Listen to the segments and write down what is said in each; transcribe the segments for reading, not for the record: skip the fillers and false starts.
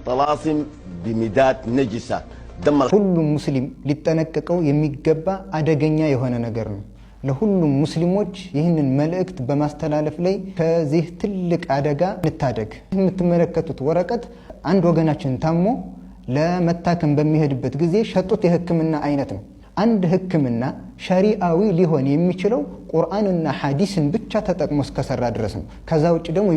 طلاسم بمداد نجسة دم ሁሉም ሙስሊም ሊጠነቀቀው የሚገባ አደገኛ የሆነ ነገር ነው። ለሁሉም ሙስሊሞች ይህንን መልእክት በማስተላለፍ ላይ ከዚህ ትልቅ አደጋ እንታደግ። የምትመለከቱት ወረቀት አንድ ወገናችን ታሞ ለመታከም በሚሄድበት ጊዜ ሸጡት የሕክምና አይነት ነው። አንድ ሕክምና ሸሪአዊ ሊሆን የሚችለው ቁርአንና ሐዲስን ብቻ ተጠቅሞ እስከሰራ ድረስ ነው። ከዛ ውጭ ደግሞ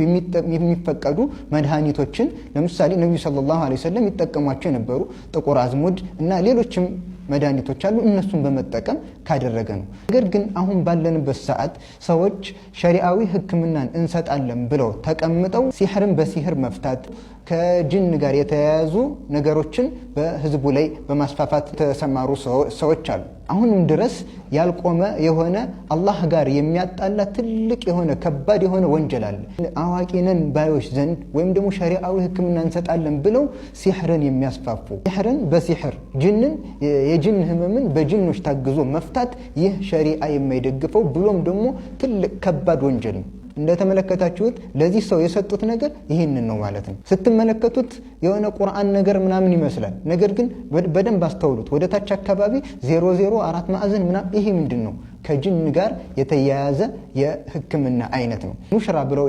የሚፈቀዱ መድኃኒቶችን ለምሳሌ ነቢዩ ሰለላሁ ዐለይሂ ወሰለም ይጠቀሟቸው የነበሩ ጥቁር አዝሙድ እና ሌሎችም መድኃኒቶች አሉ። እነሱን በመጠቀም ካደረገ ነው። ነገር ግን አሁን ባለንበት ሰዓት ሰዎች ሸሪአዊ ሕክምናን እንሰጣለን ብለው ተቀምጠው ሲሕርን በሲሕር መፍታት፣ ከጅን ጋር የተያያዙ ነገሮችን በህዝቡ ላይ በማስፋፋት የተሰማሩ ሰዎች አሉ። አሁንም ድረስ ያልቆመ የሆነ አላህ ጋር የሚያጣላ ትልቅ የሆነ ከባድ የሆነ ወንጀል አለ። አዋቂ ነን ባዮች ዘንድ ወይም ደግሞ ሸሪአዊ ሕክምና እንሰጣለን ብለው ሲሕርን የሚያስፋፉ፣ ሲሕርን በሲሕር፣ ጅንን የጅን ህመምን በጅኖች ታግዞ መፍታት፣ ይህ ሸሪአ የማይደግፈው ብሎም ደግሞ ትልቅ ከባድ ወንጀል ነው። እንደተመለከታችሁት ለዚህ ሰው የሰጡት ነገር ይህንን ነው ማለት ነው። ስትመለከቱት የሆነ ቁርአን ነገር ምናምን ይመስላል። ነገር ግን በደንብ አስተውሉት። ወደ ታች አካባቢ 00 አራት ማዕዘን ምናምን፣ ይሄ ምንድን ነው? ከጅን ጋር የተያያዘ የህክምና አይነት ነው። ኑሽራ ብለው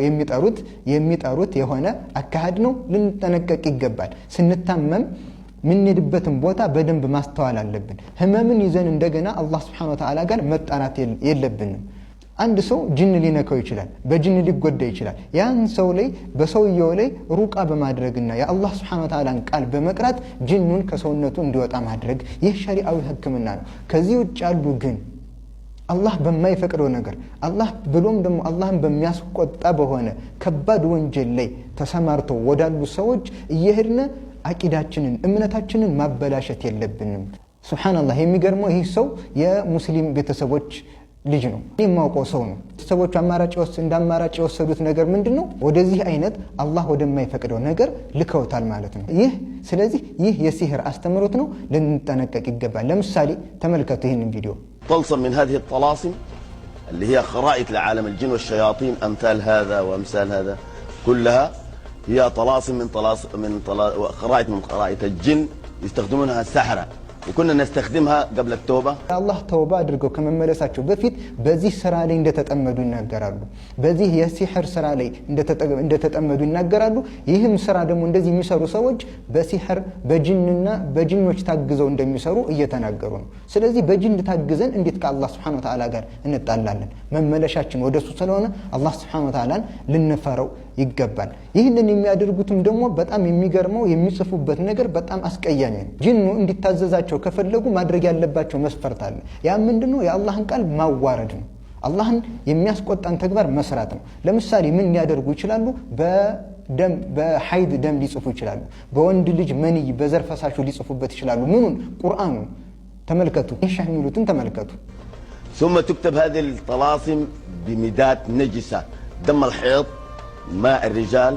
የሚጠሩት የሆነ አካሄድ ነው። ልንጠነቀቅ ይገባል። ስንታመም የምንሄድበትን ቦታ በደንብ ማስተዋል አለብን። ህመምን ይዘን እንደገና አላህ ስብሐነ ወተዓላ ጋር መጣላት የለብንም። አንድ ሰው ጅን ሊነካው ይችላል፣ በጅን ሊጎዳ ይችላል። ያን ሰው ላይ በሰውየው ላይ ሩቃ በማድረግና የአላህ ስብሐነ ወተዓላን ቃል በመቅራት ጅኑን ከሰውነቱ እንዲወጣ ማድረግ፣ ይህ ሸሪአዊ ህክምና ነው። ከዚህ ውጭ ያሉ ግን አላህ በማይፈቅደው ነገር፣ አላህ ብሎም ደግሞ አላህን በሚያስቆጣ በሆነ ከባድ ወንጀል ላይ ተሰማርተው ወዳሉ ሰዎች እየሄድን አቂዳችንን እምነታችንን ማበላሸት የለብንም። ሱብሓነላህ፣ የሚገርመው ይህ ሰው የሙስሊም ቤተሰቦች ልጅ ነው። እኔ የማውቀው ሰው ነው። ቤተሰቦቹ አማራጭ እንደ አማራጭ የወሰዱት ነገር ምንድን ነው? ወደዚህ አይነት አላህ ወደማይፈቅደው ነገር ልከውታል ማለት ነው። ይህ ስለዚህ ይህ የሲህር አስተምህሮት ነው። ልንጠነቀቅ ይገባል። ለምሳሌ ተመልከቱ ይህንን ቪዲዮ። طلسم من هذه الطلاسم اللي هي خرائط لعالم الجن والشياطين، أمثال هذا وأمثال هذا كلها هي طلاسم من طلاس من طلا خرائط من خرائط الجن يستخدمونها السحرة، وكنا نستخدمها قبل التوبة. አላህ ተውባ አድርገው ከመመለሳቸው በፊት በዚህ ስራ ላይ እንደተጠመዱ ይናገራሉ። በዚህ የሲሕር ስራ ላይ እንደተጠመዱ ይናገራሉ። ይህም ስራ ደግሞ እንደዚህ የሚሰሩ ሰዎች በሲሕር በጅንና በጅኖች ታግዘው እንደሚሰሩ እየተናገሩ ነው። ስለዚህ በጅን ታግዘን እንዴት ከአላህ ስብሐነ ወተዓላ ጋር እንጣላለን? መመለሻችን ወደሱ ስለሆነ አላህ ስብሐነ ወተዓላን ልንፈረው ይገባል። ይህንን የሚያደርጉትም ደግሞ በጣም የሚገርመው የሚጽፉበት ነገር በጣም አስቀያሚ ነው። ጅኑ እንዲታዘዛቸው ከፈለጉ ማድረግ ያለባቸው መስፈርት አለ። ያ ምንድነው? የአላህን ቃል ማዋረድ ነው። አላህን የሚያስቆጣን ተግባር መስራት ነው። ለምሳሌ ምን ሊያደርጉ ይችላሉ? በደም በሐይድ ደም ሊጽፉ ይችላሉ። በወንድ ልጅ መንይ በዘር ፈሳሹ ሊጽፉበት ይችላሉ። ምኑን? ቁርአኑን። ተመልከቱ። ይህ ሸህ የሚሉትን ተመልከቱ። ثم تكتب هذه الطلاسم بمداد نجسة، دم الحيض، ماء الرجال،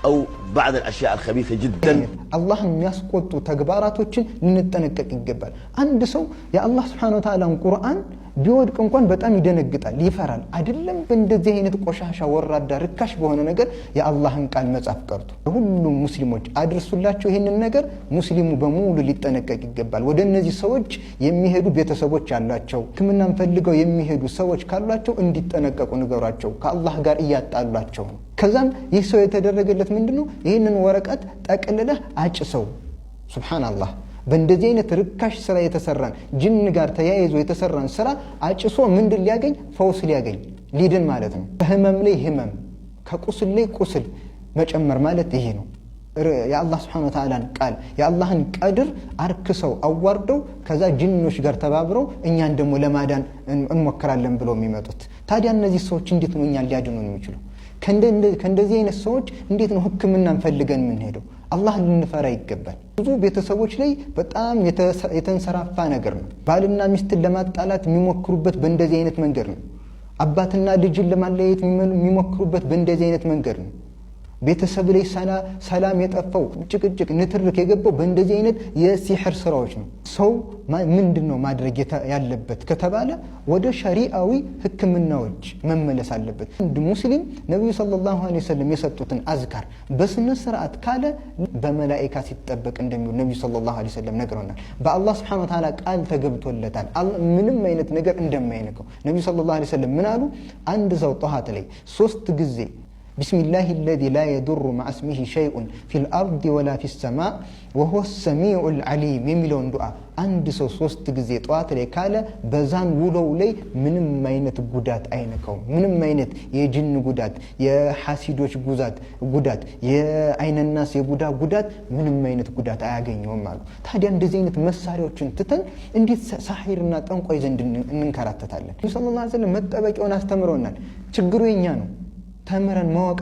أو بعض الأشياء الخبيثة جدا. አላህን የሚያስቆጡ ተግባራቶችን ልንጠነቀቅ ይገባል። አንድ ሰው የአላህ ስብሐነ ወተዓላን ቁርአን ቢወድቅ እንኳን በጣም ይደነግጣል፣ ይፈራል። አይደለም በእንደዚህ አይነት ቆሻሻ ወራዳ ርካሽ በሆነ ነገር የአላህን ቃል መጻፍ ቀርቶ። ሁሉም ሙስሊሞች አድርሱላቸው ይህንን ነገር። ሙስሊሙ በሙሉ ሊጠነቀቅ ይገባል። ወደ እነዚህ ሰዎች የሚሄዱ ቤተሰቦች ያሏቸው፣ ሕክምናን ፈልገው የሚሄዱ ሰዎች ካሏቸው እንዲጠነቀቁ ንገሯቸው። ከአላህ ጋር እያጣሏቸው ነው። ከዛም ይህ ሰው የተደረገለት ምንድን ነው? ይህንን ወረቀት ጠቅልለህ አጭሰው። ሱብሓነላህ፣ በእንደዚህ አይነት ርካሽ ስራ የተሰራን፣ ጅን ጋር ተያይዞ የተሰራን ስራ አጭሶ ምንድን ሊያገኝ? ፈውስ ሊያገኝ፣ ሊድን ማለት ነው። ከህመም ላይ ህመም፣ ከቁስል ላይ ቁስል መጨመር ማለት ይሄ ነው። የአላህ ስብሐነ ወተዓላን ቃል፣ የአላህን ቀድር አርክሰው አዋርደው ከዛ ጅኖች ጋር ተባብረው እኛን ደግሞ ለማዳን እንሞክራለን ብለው የሚመጡት፣ ታዲያ እነዚህ ሰዎች እንዴት ነው እኛን ሊያድኑን የሚችሉ? ከእንደዚህ አይነት ሰዎች እንዴት ነው ሕክምናን ፈልገን የምንሄደው? አላህ ልንፈራ ይገባል። ብዙ ቤተሰቦች ላይ በጣም የተንሰራፋ ነገር ነው። ባልና ሚስትን ለማጣላት የሚሞክሩበት በእንደዚህ አይነት መንገድ ነው። አባትና ልጅን ለማለያየት የሚሞክሩበት በእንደዚህ አይነት መንገድ ነው። ቤተሰብ ላይ ሰላም የጠፋው፣ ጭቅጭቅ፣ ንትርክ የገባው በእንደዚህ አይነት የሲሕር ስራዎች ነው። ሰው ምንድን ነው ማድረግ ያለበት ከተባለ ወደ ሸሪአዊ ሕክምናዎች መመለስ አለበት። አንድ ሙስሊም ነቢዩ ሰለላሁ ዐለይሂ ወሰለም የሰጡትን አዝካር በስነ ስርዓት ካለ በመላኢካ ሲጠበቅ እንደሚውል ነቢዩ ሰለላሁ ዐለይሂ ወሰለም ነግረውናል። በአላህ ስብሐነ ወተዓላ ቃል ተገብቶለታል፣ ምንም አይነት ነገር እንደማይነካው። ነቢዩ ሰለላሁ ዐለይሂ ወሰለም ምን አሉ? አንድ ሰው ጠዋት ላይ 3 ጊዜ بسم الله الذي لا يضر مع اسمه شيء في الأرض ولا في السماء وهو السميع العليم የሚለውን ዱዓ አንድ ሰው 3 ጊዜ ጠዋት ላይ ካለ በዛን ውሎው ላይ ምንም አይነት ጉዳት አይነካውም። ምንም አይነት የጅን ጉዳት፣ የሐሲዶች ጉዳት፣ የአይነናስ የቡዳ ጉዳት፣ ምንም አይነት ጉዳት አያገኘውም አሉ። ታዲያ እንደዚህ አይነት መሳሪያዎችን ትተን እንዴት ሳሒርና ጠንቋይ ዘንድ እንንከራተታለን? ነብዩ ሰለላሁ ዐለይሂ ወሰለም መጠበቂያውን አስተምረውናል። ችግሩ የኛ ነው። ተምረን ማወቅ